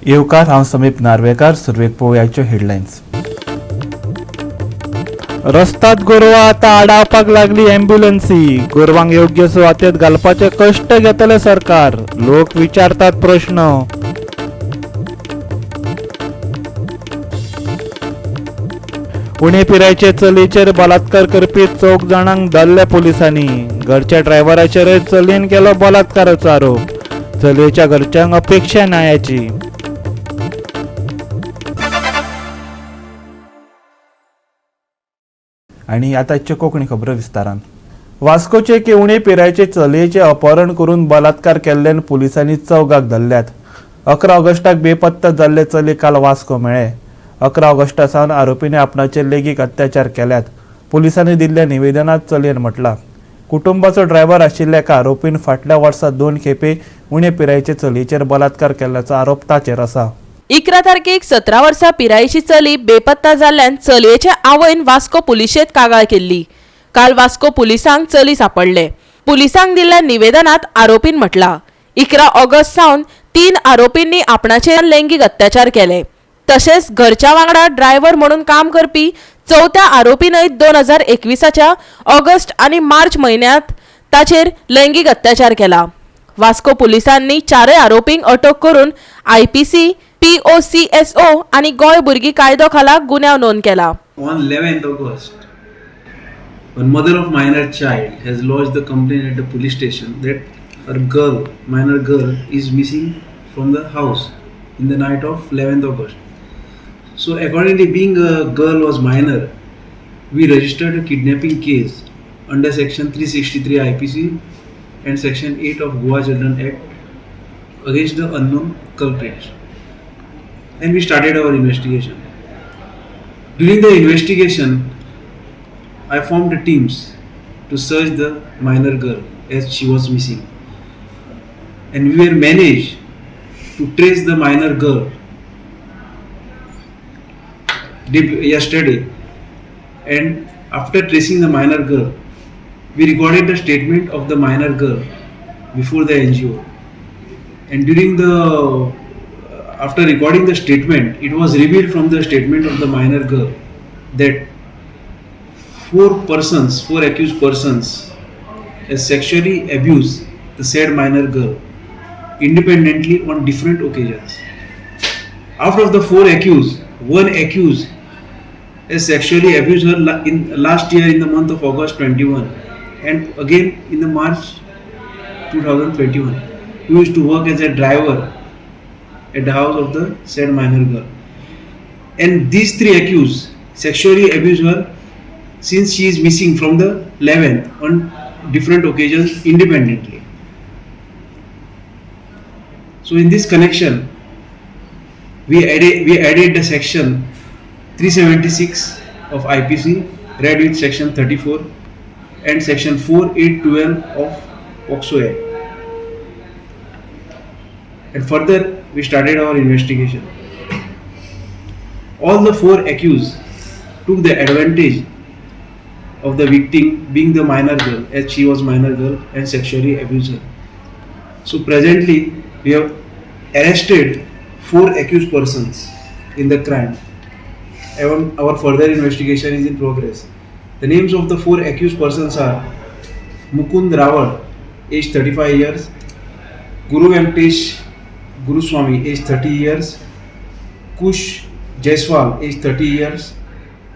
येवकार, हांव समीप नार्वेकार. सुरवेक पळोवयाच्यो हेडलायन्स. रस्त्यात गोरवां आतां आडावपाक लागली ॲम्ब्युलन्सी. गोरवांक योग्य सुवातेत घालपाचे कश्ट घेतले सरकार, लोक विचारतात प्रश्न. उणे पिरायेचे चलयेचेर बलात्कार करपी चौग जाणांक धरले पुलिसांनी. घरच्या ड्रायव्हराचेरय चलयेन केलो बलात्काराचो आरोप. चलयेच्या घरच्यांक अपेक्षा न्यायाची. आनी आतांच्यो कोंकणी खबरो विस्तारान. वास्कोचे एके उणे पिरायेचे चलयेचे अपहरण करून बलात्कार केल्ल्यान पुलिसांनी चौगाक धरल्यात. 11 ऑगस्टाक बेपत्ता जाल्ले चली काल वास्को मेळ्ळे. 11 ऑगस्टा सावन आरोपींनी आपणाचेर लेगीक अत्याचार केल्यात. पुलिसांनी दिल्ल्या निवेदनात चलयेन म्हटलां, कुटुंबाचो ड्रायव्हर आशिल्ल्या एका आरोपीन फाटल्या वर्सा दोन खेपे उणे पिरायेचे चलयेचेर बलात्कार केल्ल्याचो आरोप ताचेर आसा. 11 तारखेक 17 वर्सां पिरायेची चली बेपत्ता जाल्ल्यान चलयेचे आवयन वास्को पुलिशेंत कागाळ केल्ली. काल वास्को पुलिसांक चली सापडले. पुलिसांक दिल्ल्या निवेदनात आरोपीन म्हटलां, 11 ऑगस्ट सावन 3 आरोपींनी आपणाचेर लैंगीक अत्याचार केले. तशेंच घरच्या वांगडा ड्रायव्हर म्हणून काम करपी चवथ्या आरोपीनय 2021च्या ऑगस्ट आनी मार्च म्हयन्यांत ताचेर लैंगीक अत्याचार केला. वास्को पुलिसांनी चारय आरोपींक अटक करून आयपीसी, पीओसीएसओ आनी गोंय भुरगीं कायदो खाला गुन्यांव नोंद केला. On 11th August, one mother of minor child has lodged the complaint at the police station that her girl, minor girl, is missing from the house in the night of 11th August. So, accordingly, being a girl was minor, we registered a kidnapping case under section 363 IPC and section 8 of Goa Children Act against the unknown culprits. And we started our investigation. During the investigation, I formed teams to search the minor girl as she was missing. And we were managed to trace the minor girl yesterday. And after tracing the minor girl, we recorded the statement of the minor girl before the NGO. And during the after recording the statement, it was revealed from the statement of the minor girl that four persons, four accused persons, has sexually abused the said minor girl independently on different occasions. Out of the four accused, one accused has sexually abused her in last year in the month of August 21 and again in the March 2021, who used to work as a driver at the house of the said minor girl. And these three accused sexually abused her since she is missing from the 11th on different occasions independently. So in this connection, we added the section 376 of IPC read with section 34 and section 4, 8, 12 of POCSO Act. And further, we started our investigation. All the four accused took the advantage of the victim being the minor girl, as she was minor girl, and sexually abused her. So presently, we have arrested four accused persons in the crime. And our further investigation is in progress. The names of the four accused persons are Mukund Raval, age 35 years, Guru Venkatesh Guruswamy, age 30 years, Kush Jaiswal, age 30 years,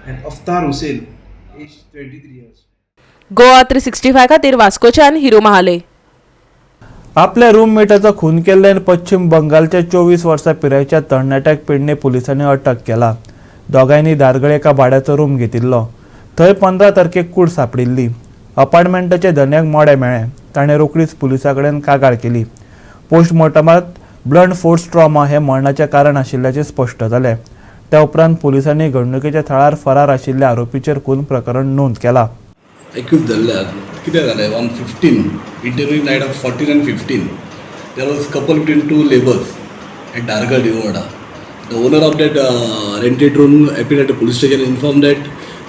and Aftar Hussain, age 23 years. Goa 365 खातीर वास्कोच्यान हिरू महाले. आपल्या रूममेटाचो खून केल्ल्यान पश्चिम बंगालच्या 24 वर्सां पिरायेच्या तरणाट्याक पेडणे पुलिसांनी अटक केला. दोगांयनी धारगळे एका भाड्याचो रूम घेतिल्लो. थंय 15 तारखेक कूड सांपडिल्ली. अपार्टमेंटाच्या धनयाक मडें मेळ्ळें. ताणें रोखडीच पुलिसां कडेन कागाळ केली. पोस्टमॉर्टमात ब्लंट फोर्स ट्रॉमा हें मरणाचें कारण आशिल्ल्याचें स्पश्ट जालें. त्या उपरांत पुलिसांनी घडणुकेच्या थळार फरार आशिल्ल्या आरोपीचेर खून प्रकरण नोंद केलां. एक्यूज धरल्यात. कितें जालें, on 15, intervening night of 14 and 15, there was scuffle between two labours at Dhargal, Dibovada. The owner of that rented room appeared at the police station, informed that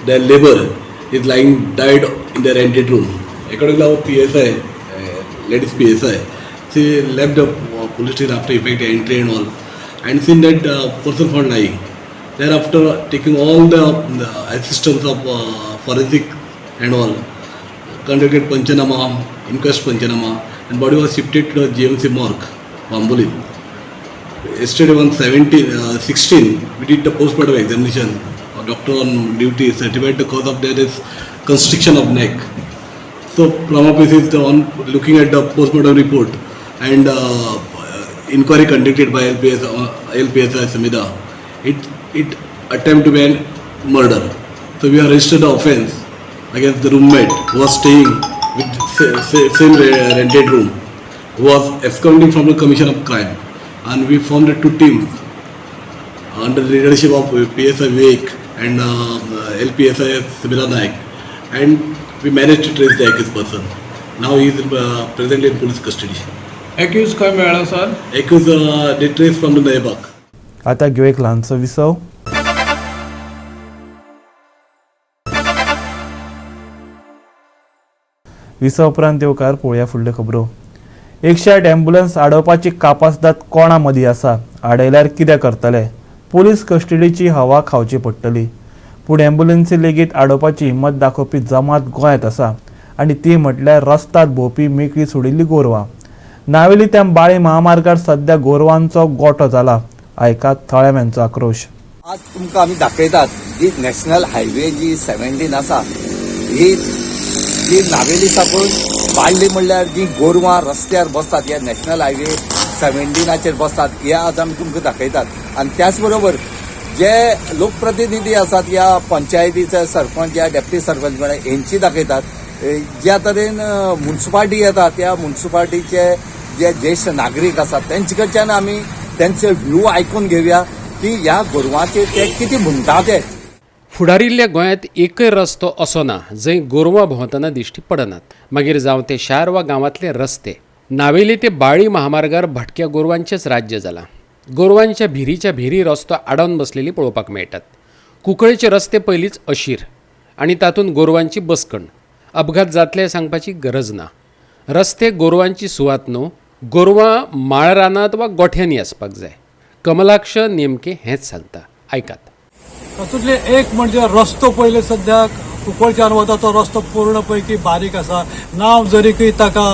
their labor is lying died in the rented room. According to our PSI, ladies PSI, she left the police station after effect entry and all. and seen that person found lying. Thereafter, taking all the assistance of forensic and all, conducted panchanama, inquest panchanama, and body was shifted to the GMC morgue, Bambolim. Yesterday on 16, we did the postmortem examination. A doctor on duty certified the cause of death is constriction of neck. So, prima facie is on looking at the postmortem report and inquiry conducted by LPSI Samida, it attempt to be a murder. So we have registered the offence against the roommate who was staying with same rented room, who was absconding from the commission of crime, and we formed the two teams under the leadership of PSI Vivek and LPSI Samira Naik, and we managed to trace the accused person. Now he is presently in police custody. Accused खंय मेळ्ळो sir? Accused they traced from the Naibag. आता घेऊ एक ल्हानसो विसव. विसव उपरांत येवकार पळोवया फुडल्यो खबरो. 108 ॲम्ब्युलन्स आडोवपाची कापासदाद कोणा मदीं आसा? आडयल्यार कितें करतले? पुलीस कस्टडीची हवा खावची पडटली. पूण ॲम्ब्युलन्सी लेगीत आडोवपाची हिंमत दाखोवपी जमात गोंयांत आसा आनी ती म्हटल्यार रस्त्यार भोंवपी मेकळी सोडिल्ली गोरवां. नावेली त्या बाळे महामार्गार सध्या गोरवांचो गोठो जाला. आयकात थळाव्यांचो आक्रोश. आज तुमकां आमी दाखयतात जी नॅशनल हायवे जी 17 आसा ही जी नावेली साकून बाळ्ळी म्हणल्यार जी गोरवां रस्त्यार बसतात ह्या नॅशनल हायवे 17 बसतात हे आज आमी तुमकां दाखयतात. आनी त्याच बरोबर जे लोकप्रतिनिधी आसात ह्या पंचायतीचे सरपंच या डेप्टी सरपंच म्हणल्यार हेंची दाखयतात. ज्या तरेन मुन्सिपाल्टी येता त्या मुन्सिपाल्टीचे जे ज्येश्ठ नागरीक आसात तेंचे कडच्यान आमी तेंचे व्यू आयकून घेवया की ह्या गोरवांचेर ते कितें म्हणटा ते. फुडारिल्ल्या गोंयांत एकय रस्तो असो ना जंय गोरवां भोंवतना दिश्टी पडनात, मागीर जावं ते शार वा गांवांतले रस्ते. नावेली ते बाळी महामार्गार भटक्या गोरवांचेच राज्य जालां. गोरवांच्या भिरीच्या भिरी रस्तो आडावन बसलेली पळोवपाक मेळटात. कुंकळेचे रस्ते पयलींच अशीर आनी तातूंत गोरवांची बसकण. अपघात जातले सांगपाची गरज ना. रस्ते गोरवांची सुवात न्हू, गोरवां माळ रानांत वा गोठ्यांनी आसपाक जाय. कमलाक्ष नेमकें हेंच सांगता, आयकात. तातूंतले एक म्हणजे रस्तो पयले सद्याक कुंकळच्यान वता तो रस्तो पूर्णपैकी बारीक आसा. नांव जरी ताका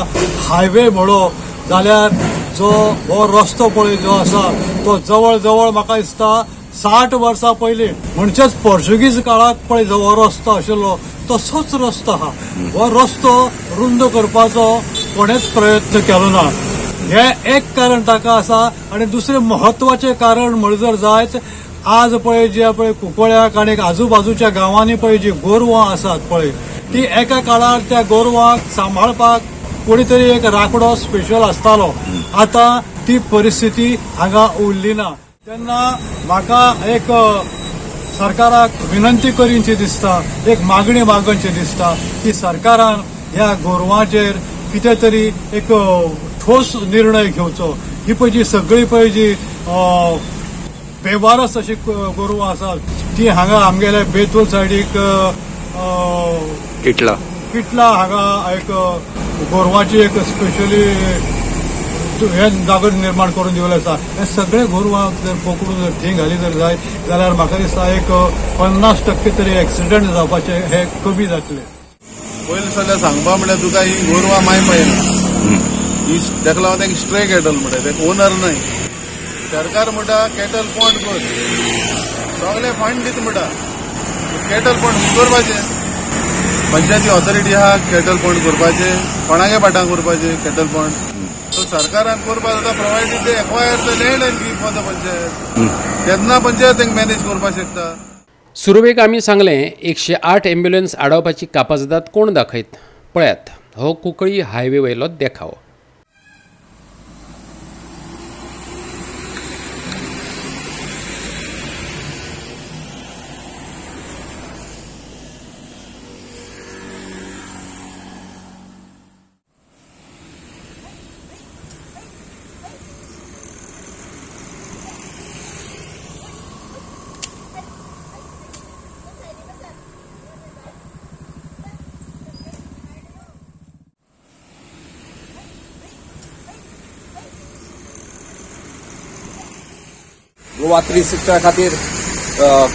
हायवे म्हणो जाल्यार जो हो रस्तो पळय जो आसा तो जवळ जवळ म्हाका दिसता 60 वर्सां पयलीं म्हणचेच पोर्चुगीज काळांत पळय जो हो रस्तो आशिल्लो तसोच रस्तो आहा. हो रस्तो रुंद करपाचो कोणेच प्रयत्न केलो ना. हे एक कारण ताका आसा. आनी दुसरें म्हत्वाचें कारण म्हण जर जायत आज पळय जे पळय कुंकळ्याक आनी आजूबाजूच्या गांवांनी पळय जी गोरवां आसात पळय ती एका काळार त्या गोरवांक सांबाळपाक कोणी तरी एक राखडो स्पेशल आसतालो. आतां ती परिस्थिती हांगा उरली ना. तेन्ना म्हाका एक सरकाराक विनंती करीनशी दिसता, एक मागणी मागनशी दिसता की सरकारान ह्या गोरवांचेर कितें तरी एक ठोस निर्णय घेवचो. ही पळय जी सगळी पळय जी बेवारस अशी गोरवां आसात ती हांगा आमगेल्या बेतूल सायडीक किटला हांगा एक गोरवांची एक स्पेशली हे जागो निर्माण करून दिवले आसा. हे सगळे गोरवांक जर पकडून जर थंय घाली जर जायत जाल्यार म्हाका दिसता एक 50% तरी एक्सिडंट जावपाचे हे कमी जातले. पयलीं सगळें सांगपा म्हळ्यार तुका ही गोरवां माय पळयना, ही ताका लागून ताका स्ट्रे कॅटल म्हणटा, ताका ओनर न्हय. सरकार म्हणटा कॅटल पॉन्ड कर, सगळे फंड दिता म्हणटा, कॅटल पॉन्ड करपाचें. पंचायती ऑथॉरिटी आहा कॅटल पॉन्ड करपाचें, कोणागे पाटांक करपाचें कॅटल पॉन्ड. सो सरकारान करपा जाता provided they acquire the land and give for the panchayat, तेन्ना पंचायत तांकां मॅनेज करपाक शकता. सुरवेक आमी सांगलें 108 ॲम्ब्युलन्स आडावपाची कापाजदाद कोण दाखयत पळयात हो कुंकळी हायवे वयलो देखाव. गोवा 360 खातीर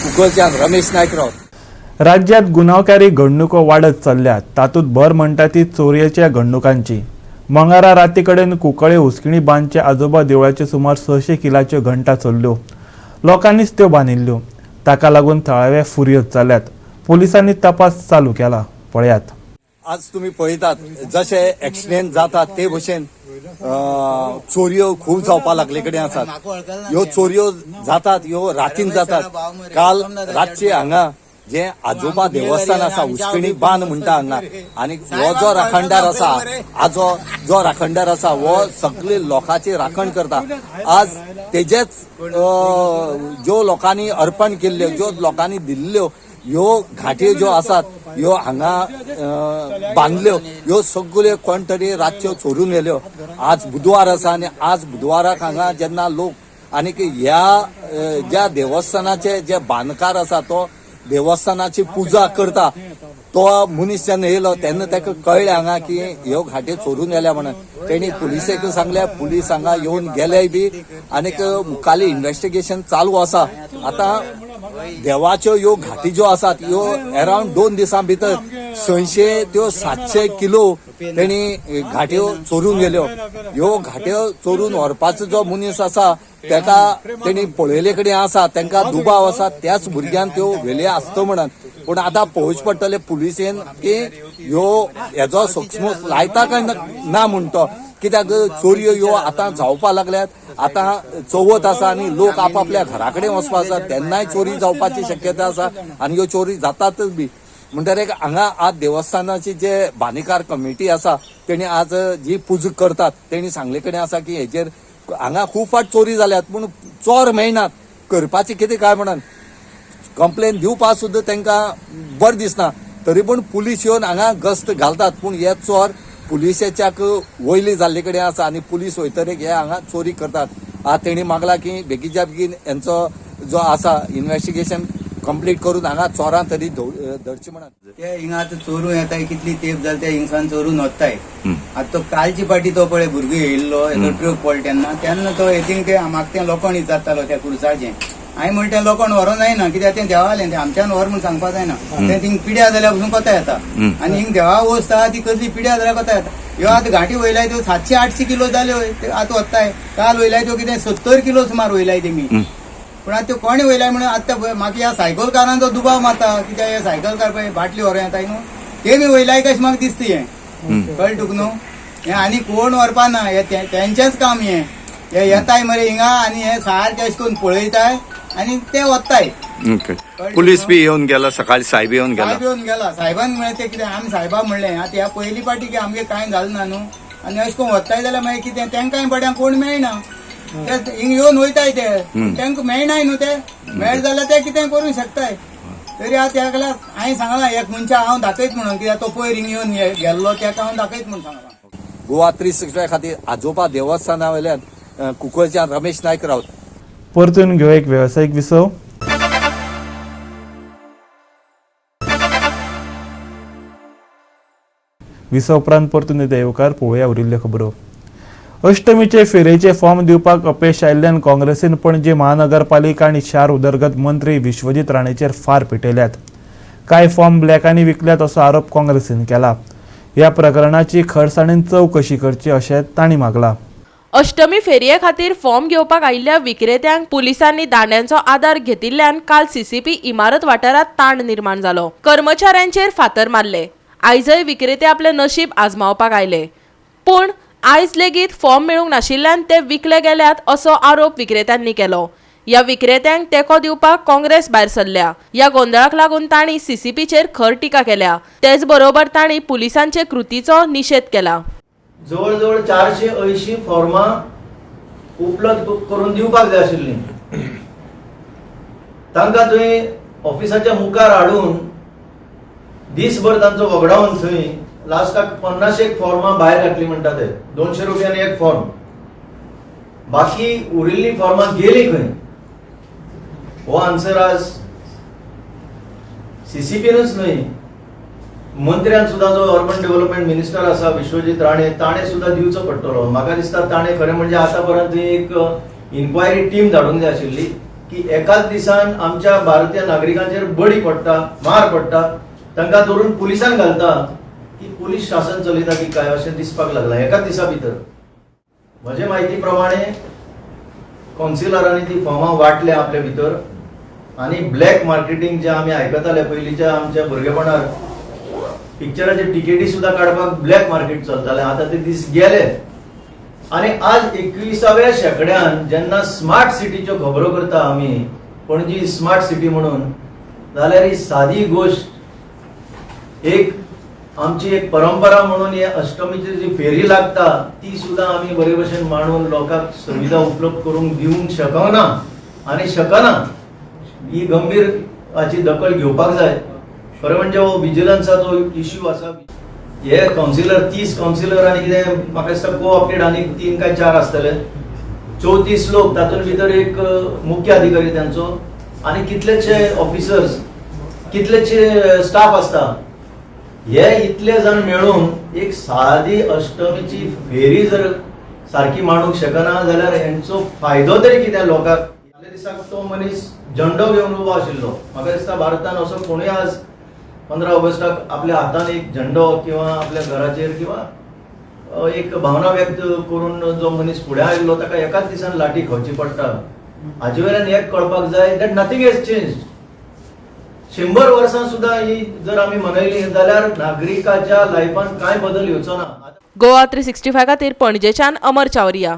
कुंकळच्यान रमेश नायक रावत. राज्यात गुन्यांवकारी घडणुको वाडत चल्ल्यात, तातूंत भर म्हणटा ती चोरयेच्या घडणुकांची. मंगळारा राती कडेन कुंकळे हुस्किणी बांदच्या आजोबा देवळाच्यो सुमार 600 किलाच्यो घंटा चल्ल्यो. लोकांनीच त्यो बांदिल्ल्यो. ताका लागून थळावे फुर्योज जाल्यात. पुलिसांनी तपास चालू केला. पळयात. आज तुम्ही पळयतात जशे एक्सिडेंट जातात ते भशेन चोरयो खूब जावपा लागले कडेन आसात. ह्यो चोरयो जातात, ह्यो रातीन जातात. काल रातचे हांगा जे आजोबा देवस्थान आसा, हुस्किणी बांद म्हणटा हांगा, आनी हो जो राखणदार आसा, आजो जो राखणदार आसा हो सगळे लोकांची राखण करता. आज तेजेच ज्यो लोकांनी अर्पण केल्ल्यो, ज्यो लोकांनी दिल्ल्यो ह्यो घांट्यो ज्यो आसात ह्यो हांगा बांदल्यो, ह्यो सगळ्यो कोण तरी रातच्यो चोरून व्हेल्यो. आज बुधवार आसा आनी आज बुधवाराक हांगा जेन्ना लोक आनीक ह्या ज्या देवस्थानाचे जे बांदकार आसा तो देवस्थानाची पुजा करता तो मनीस जेन्ना येयलो तेन्ना ताका कळ्ळें हांगा की ह्यो घांट्यो चोरून व्हेल्या म्हणून. तेणी पुलिसेक सांगले, पुलीस हांगा येवन गेले बी आनीक मुखाल्ली इन्वेस्टिगेशन चालू आसा. आतां देवाच्यो ह्यो घांटी ज्यो आसात ह्यो अरावंड 2 दिसां भितर 600 त्यो 700 किलो तेणी घांट्यो चोरून गेल्यो. ह्यो घांट्यो चोरून व्हरपाचो जो मनीस आसा तेका तेणी पळयले कडेन आसा, तांकां दुबाव आसा त्याच भुरग्यान त्यो व्हेले आसता म्हणून. पूण आतां पळोवचें पडटलें पुलिसेन की ह्यो हेजो सोक्षमोस लायता काय ना म्हणतो, कित्याक चोरयो ह्यो आतां जावपा लागल्यात. आतां चवथ आसा आनी लोक आपापल्या घरा कडेन वचपा आसा, तेन्नाय चोरी जावपाची शक्यता आसा आनी ह्यो चोरी जातातच बी. म्हणटकीर हांगा आज देवस्थानाची जे बांदेकार कमिटी आसा तेणी आज जी पुजा करतात तेणी सांगले कडेन आसा की हेजेर हांगा खूब फाट चोरी जाल्यात पूण चोर मेळनात, करपाचें कितें काय म्हणून कंप्लेन दिवपाक सुद्दां तांकां बरें दिसना. तरी पूण पुलीस येवन हांगा गस्त घालतात, पूण हे चोर पुलिसेच्याक वयली जाल्ले कडेन आसा आनी पुलीस वयतरेक हे हांगा चोरी करतात. आज तेणी मागला की बेगीच्या बेगीन हेंचो जो आसा इन्वेस्टिगेशन कंप्लीट करून हांगा चोरां तरी धरची म्हणून. ते हिंगा आतां चोरून येताय, कितली तेप जाली ते हिंगसान चोरून वताय. आतां तो कालची पाटी तो पळय भुरगो येयल्लो हेजो ट्रक पडलो तेन्ना, तेन्ना तो हेतींग ते म्हाका तें लोकोण विचारतालो त्या कुरसाचें. हांवें म्हणलें तें लोकोण व्हरों जायना, कित्याक तें देवालें, तें आमच्यान व्हर म्हूण सांगपा जायना. तें थिंग पिड्या जाल्यार पसून कोता येता आनी हिंग देवा वस्त आहा ती कसली पिड्या जाल्यार कोता येता. ह्यो आतां घांटी वयलाय त्यो 700-800 किलो जाल्यो, त्यो आतां वताय. काल वयलाय त्यो कितें 70 किलो सुमार वयलाय तेमी. पूण आतां त्यो कोणें वयलाय म्हणून आतां म्हाका ह्या सायकलकारांचो दुबाव मारता, कित्याक हे सायकलकार पळय बाटली व्हरों येताय न्हू, ते बी वयलाय कशें म्हाका दिसता हें, कळ्ळें तुका न्हू. हें आनी कोण व्हरपा ना, हें तेंचेंच काम हें. हे येताय मरे हिंगा आनी हे सारकें अशें करून पळयताय आनी ते वताय. पुलीस बी येवन गेला सकाळी, साहेब येवन गेला. साहेब येवन गेला. साहेबान म्हणलें तें कितें आमी साहेबा म्हणलें आतां ह्या पयली पाटी की आमगेर कांय जालें ना न्हू आनी अशें करून वताय जाल्यार मागीर कितें तांकांय बड्यांक कोण मेळना, ते हिंग येवन वयताय ते तांकां मेळनाय न्हू, ते मेळ जाल्यार ते कितें करूंक शकताय. तरी आतां ह्या हांवें सांगलां एक मनशाक हांव दाखयत म्हणून, कित्याक तो पयर हिंग येवन गेल्लो तेका हांव दाखयत म्हणून सांगलां. गोवा 360 खातीर आजोबा देवस्थाना वयल्यान कुंकळच्यान रमेश नायक रावत. परतून घेवया एक वेवसायीक विसव. विसव उपरांत परतून येता येवकार. पळोवया उरिल्ल्यो खबरो. अष्टमीचे फेरेचे फॉर्म दिवपाक अपेश आयिल्ल्यान काँग्रेसीन पणजे महानगरपालिका आनी शार उदरगत मंत्री विश्वजीत राणेचेर फार पेटयल्यात. कांय फॉर्म ब्लॅकांनी विकल्यात असो आरोप काँग्रेसीन केला. ह्या प्रकरणाची खरसाणेन चवकशी करची अशें तांणी मागलां. अष्टमी फेरये खातीर फॉर्म घेवपाक आयिल्ल्या विक्रेत्यांक पुलिसांनी दांड्यांचो आदार घेतिल्ल्यान काल सीसीपी इमारत वाठारांत ताण निर्माण जालो. कर्मचाऱ्यांचेर फातर मारले. आयजय विक्रेते आपले नशीब आजमावपाक आयले, पूण आयज लेगीत फॉर्म मेळूंक नाशिल्ल्यान ते विकले गेल्यात असो आरोप विक्रेत्यांनी केलो. ह्या विक्रेत्यांक तेंको दिवपाक काँग्रेस भायर सरल्या. ह्या गोंदळाक लागून तांणी सीसीपीचेर खर टिका केल्या. तेच बरोबर तांणी पुलिसांचे कृतीचो निशेध केला. जवळजवळ 480 फॉर्मां उपलब्ध करून दिवपाक जाय आशिल्लीं, तांकां थंय ऑफिसाच्या मुखार हाडून दीसभर तांचो वगडावन थंय लास्टाक 50 फॉर्मां भायर घातली म्हणटा ते 200 रुपयांनी एक फॉर्म, बाकी उरिल्लीं फॉर्मां गेलीं खंय? हो आन्सर आज सीसीपीनूच न्हय, मंत्र्यान सुद्दां जो अर्बन डेव्हलपमेंट मिनिस्टर आसा विश्वजीत राणे ताणें सुद्दां दिवचो पडटलो. म्हाका दिसता ताणें खरें म्हणजे आतां पर्यंत एक इन्क्वायरी टीम धाडूंक जाय आशिल्ली. की एकाच दिसान आमच्या भारतीय नागरिकांचेर बडी पडटा, मार पडटा, तांकां धरून पुलिसांक घालता की पुलीस शासन चलयता की काय अशें दिसपाक लागलां एकाच दिसा भितर. म्हजे म्हायती प्रमाणे कावन्सिलरांनी ती फॉर्मां वांटल्या आपले भितर आनी ब्लॅक मार्केटींग जे आमी आयकताले पयलींच्या आमच्या भुरगेपणार पिक्चराचे टिकेटी सुद्दां काडपाक ब्लॅक मार्केट चलतालें, आतां ते दीस गेले. आनी आज 21व्या शेंकड्यान जेन्ना स्मार्ट सिटीच्यो खबरो करता आमी, पणजी स्मार्ट सिटी म्हणून, जाल्यार ही सादी गोश्ट एक आमची एक परंपरा म्हणून हे अष्टमीची जी फेरी लागता ती सुद्दां आमी बरे भशेन मांडून लोकांक सुविधा उपलब्ध करूंक दिवंक शकना आनी शकना. ही गंभीर हाची दखल घेवपाक जाय. खरें म्हणजे हो विजिलन्साचो इश्यू आसा. हे कावन्सिलर 30 कावन्सिलर आनी कितें म्हाका दिसता कोऑप्टेड आनी 3 काय 4 आसतले, 34 लोक, तातूंत भितर एक मुख्य अधिकारी तांचो आनी कितलेशे ऑफिसर्स, कितलेशे स्टाफ आसता. हे इतले जाण मेळून एक सादी अष्टमीची फेरी जर सारकी मांडूंक शकना जाल्यार हेंचो फायदो तरी कितें लोकांक? फाटल्या दिसाक तो मनीस झेंडो घेवन उबो आशिल्लो. म्हाका दिसता भारतान असो कोणूय आज 15 ऑगस्टाक आपल्या हातान एक झेंडो किंवा आपल्या घराचेर किंवा एक भावना व्यक्त करून जो मनीस फुडें आयिल्लो ताका एकाच दिसान लाठी खावची पडटा. हाजे वयल्यान एक कळपाक जाय that nothing has change. 100 वर्सां सुद्दां ही जर आमी मनयली जाल्यार नागरिकाच्या लायफान कांय बदल येवचो ना. गोवा 365 खातीर पणजेच्यान अमर चावरिया.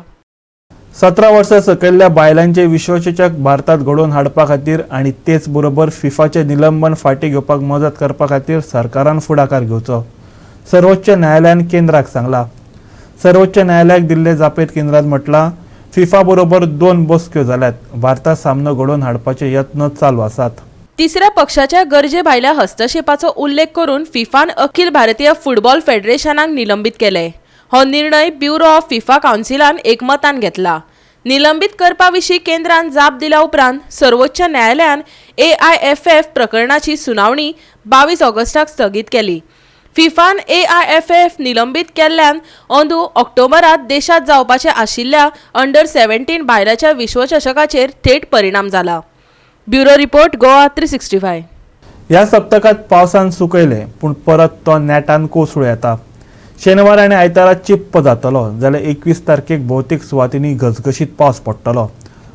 17 वर्सां सकयल्ल्या बायलांचे विश्वचषक भारतात घडोवन हाडपा खातीर आनी तेच बरोबर फिफाचे निलंबन फाटीं घेवपाक मजत करपा खातीर सरकारान फुडाकार घेवचो, सर्वोच्च न्यायालयान केंद्राक सांगला. सर्वोच्च न्यायालयाक दिल्ले जापेत केंद्रान म्हटलां, फिफा बरोबर 2 बसक्यो जाल्यात, भारतात सामनो घडोवन हाडपाचे यत्न चालू आसात. तिसऱ्या पक्षाच्या गरजे भायल्या हस्तक्षेपाचो उल्लेख करून फिफान अखिल भारतीय फुटबॉल फेडरेशनाक निलंबीत केले. हो निर्णय ब्युरो ऑफ फिफा कावन्सिलान एकमतान घेतला. निलंबीत करपा विशीं केंद्रान जाप दिल्या उपरांत सर्वोच्च न्यायालयान AIFF प्रकरणाची सुनावणी 22 ऑगस्टाक स्थगीत केली. फिफान AIFF निलंबीत केल्ल्यान अंदू ऑक्टोबरांत देशांत जावपाचे आशिल्ल्या अंडर 17 बायलांच्या विश्वचषकाचेर थेट परिणाम जाला. Bureau report, Goa 365. ह्या सप्तकांत पावसान सुकयले पूण परत तो नेटान कोसळूं येता. शेनवार आनी आयतारा चिप्प जातलो जाल्यार 21 तारखेक भौतीक सुवातींनी घसघशीत पावस पडटलो,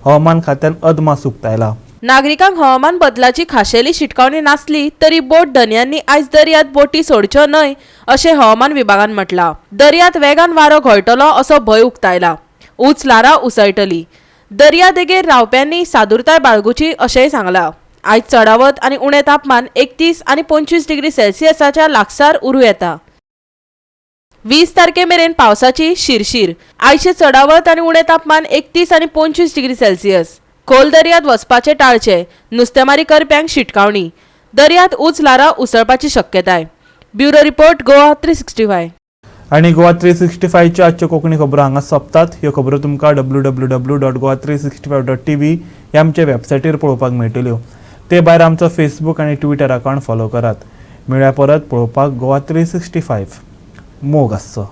हवामान खात्यान अदमास उक्तायला. नागरिकांक हवामान बदलाची खाशेली शिटकावणी नासली तरी बोट धनयांनी आयज दर्यांत बोटी सोडच्यो न्हय अशें हवामान विभागान म्हटलां. दर्यांत वेगान वारो घोळटलो असो भंय उक्तायला. ऊंच ल्हारां उसळटली. दर्या देगेर रावप्यांनी सादुरताय बाळगुची अशेंय सांगलां. आयज चडावत आनी उणें तापमान 31 आनी 25 डिग्री सेल्सियसाच्या लागसार उरूं येता. 20 तारखे मेरेन पावसाची शिरशीर. आयचे चडावत आनी उणें तापमान 31 आनी 25 डिग्री सेल्सियस. खोल दर्यांत वचपाचें टाळचें. नुस्तेमारी करप्यांक शिटकावणी. दर्यांत ऊंच ल्हारां उसळपाची शक्यताय. Bureau report, Goa 365. आनी गोवा 365च्यो आजच्यो कोंकणी खबरो हांगा सोंपतात. ह्यो खबरो तुमकां www.goa365.tv ह्या आमच्या वेबसायटीर पळोवपाक मेळटल्यो. ते भायर आमचो फेसबूक आनी ट्विटर अकावंट फॉलो करात. मेळ्या परत पळोवपाक गोवा 365. मोग आसचो.